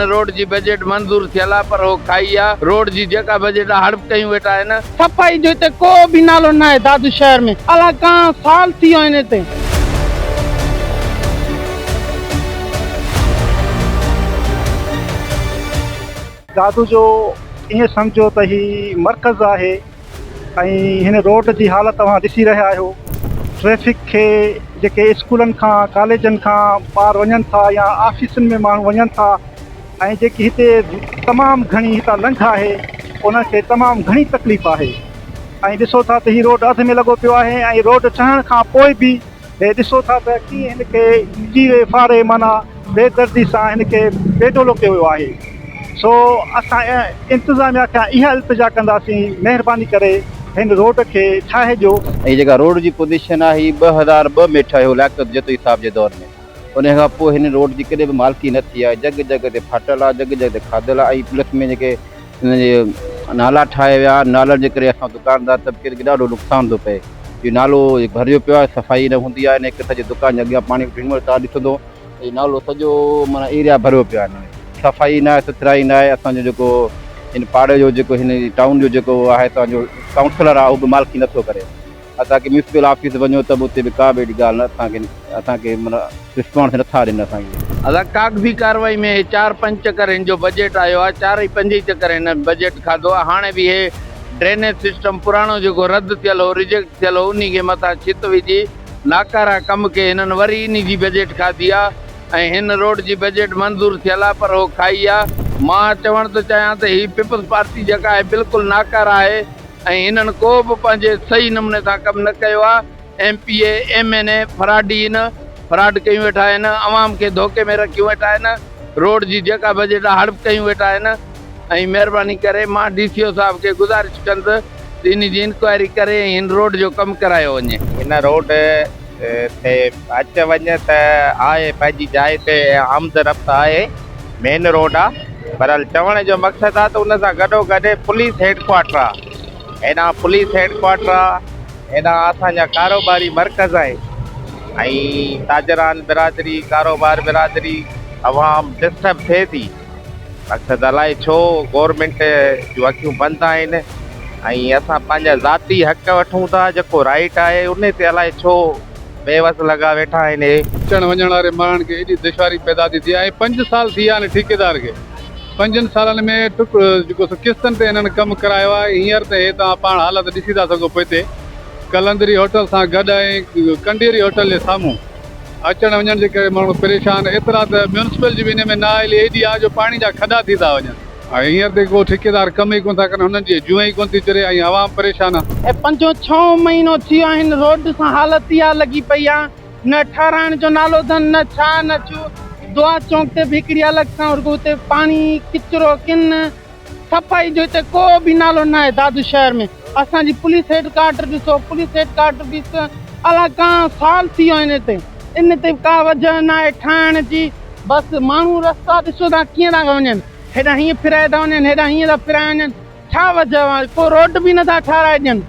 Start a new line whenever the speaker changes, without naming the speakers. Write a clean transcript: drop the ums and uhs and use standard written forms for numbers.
هن روڊ جي بجيٽ منظور ٿيل آ پر هو کائي آ روڊ جي جيڪا بجيٽ آ هڙپ ڪيون ويٺا آهن.
صفائي جو هتي ڪو به نالو ناهي دادو شهر ۾ الاء ڪان سال ٿي ويو آهن هتي.
دادو جو ائين سمجهو ته هي مرڪز آهي ۽ هن روڊ جي حالت توهان ڏسي رهيا آهيو ٽريفڪ کي جيڪي اسڪولن کان ڪاليجن کان ٻار وڃن ٿا يا آفيسن ۾ ماڻهو وڃن ٿا ۽ جيڪي هتي تمام گهڻي هتان لنگهه آهي انهن کي تمام گهڻي تڪليف آهي ۽ ڏسو ٿا ته هي روڊ اڌ ۾ لڳو پيو آهي ۽ روڊ ٺهڻ کان پوء به هي ڏسو ٿا ته ڪيئن هن کي چيري ڦاڙي معنيٰ بي دردي سان هن کي بي ڊولو ڪيو ويو آهي سو اسان انتظاميا کان اها التجا ڪنداسين مهرباني ڪري هن روڊ کي ٺاهي ڏيو.
۽ جيڪا روڊ جي پوزيشن آهي هي 2002 ۾ ٺهيو لياقت جتوئي صاحب جي دور ۾ ان کان پوء هن روڊ جي ڪڏهن به مالڪي نه ٿي آهي جڳ جڳ تي ڦاٽل آهي جڳ جڳ تي کاڌل آهي ۽ پلس ۾ جيڪي ان جي نالا ٺاهيا ويا نالن جي ڪري اسان دڪاندار طبقي کي ڏاڍو نقصان ٿو پئي اهو نالو ڀرجيو پيو آهي صفائي نه هوندي آهي هن قسم جي دڪان جي اڳيان پاڻي هن مهل توهان ڏسندو هي نالو سڄو معنيٰ ايريا ڀريو پيو آهي هن ۾ صفائي نه آهي سٿرائي نه آهي اسان جو جيڪو هن پاڙي جو جيڪو هن ٽائون جو جيڪو آهي اسان جو ڪائونسلر آهي اهو به مالڪي نٿو ڪري اسان کي ميونسپل آفيس وڃو ته به اتي به ڪا به اهڙي ڳالهه نه اسان کي اسان کي معنيٰ رسپانس نٿا ڏين اسان کي.
ادا ڪاغذي ڪارروائي ۾ هي چار پنج چڪر هن جو بجيٽ آيو آهي چار ئي پنج ئي چڪر هن بجيٽ کاڌو آهي هاڻي به هي ڊرينيج سسٽم پراڻو جيڪو رد ٿيل هو ريجيڪٽ ٿيل هو انهي کي مٿان ڇت وجهي ناڪارا ڪم ڪي هنن وري انهي جي بجيٽ کاڌي آهي ۽ هن روڊ جي بجيٽ منظور ٿيل آهي پر هو کائي آهي مان چوڻ ٿو چاهيان ته هي پيپلز پارٽي جيڪا آهي بلڪل ناڪارا آهي ۽ هنن ڪو به پنهنجي صحيح نموني سان ڪم نه ڪيو آهي، M P A, M N A فراڊي هن فراڊ ڪيون ويٺا آهن، عوام کي ڌوڪي ۾ رکيون ويٺا آهن، روڊ جي جيڪا بجيٽ آهي هڙپ ڪيون ويٺا آهن ۽ مهرباني ڪري مان ڊي سي او صاحب کي گذارش ڪندس ته انهي جي انڪوائري ڪري ۽ هن روڊ جو ڪم ڪرايو وڃي.
هن روڊ تي اچ وڃ ته آهي پنهنجي جاء تي آمد رفت آهي مين روڊ آ بھرحال چوڻ جو مقصد آ ته ان سان گڏو گڏ پوليس ھيڊ ڪوارٽر آ ھيڏانھن پوليس ھيڊ ڪوارٽر آ ھيڏانھن اسان جا ڪاروباري مرڪز آھن ۽ تاجران برادري ڪاروبار برادري عوام ڊسٽرب ٿئي ٿي مقصد الائي ڇو گورنمينٽ جون اکيون بند آھن ۽ اسان پنھنجا ذاتي حق وٺون ٿا جيڪو رائيٽ آھي ان تي الائي ڇو بي وس لڳا ويٺا آهن اهي.
اچڻ وڃڻ واري ماڻهن کي ايڏي دشواري پيدا ٿي ٿئي ۽ پنج سال ٿي ويا آهن ٺيڪيدار کي پنجن سالن ۾ ٽڪ جيڪو سو قسطن تي هنن ڪم ڪرايو آهي هينئر ته هي توهان پاڻ حالت ڏسي ٿا سگهو پوئتي قلندري هوٽل سان گڏ ۽ ڪنڊيري هوٽل جي سامهون اچڻ وڃڻ جي ڪري ماڻهو پريشان ايترا ته ميونسپل جي به انهي ۾ نااهلي ايڏي آهي جو پاڻي جا کڏا ٿي ٿا وڃن. ۽ هينئر تائين ڪو ٺيڪيدار ڪم ئي ڪونه ٿا ڪن هنن جي جونء ئي ڪونه ٿي چري ۽ عوام پريشان آ.
هي پنجون ڇهون مهينو ٿي ويو آهي هن روڊ سان حالت اها لڳي پئي آ نه ٺهرائڻ جو نالو اٿن نه ڇا نه ڇو دعا چونڪ تي به هڪڙي الڳ سان رڳو اتي پاڻي ڪچرو ڪن صفائي جو هتي ڪو به نالو ناهي دادو شهر ۾ اسان جي پوليس هيڊ ڪوارٽر ڏسو پوليس هيڊ ڪوارٽر به الاء ڪان سال ٿي ويو آهن هتي ان تي ڪا وجهه ناهي ٺاهڻ جي بس ماڻهو رستا ڏسو ٿا ڪيئن ٿا وڃن، هيڏانهن هيئن ڦرائي ٿا وڃن، هيڏانهن هيئن ٿا ڦرائي وڃن، ڇا وجهه آهي، ڪو روڊ به نٿا ٺاهرائي ڏين.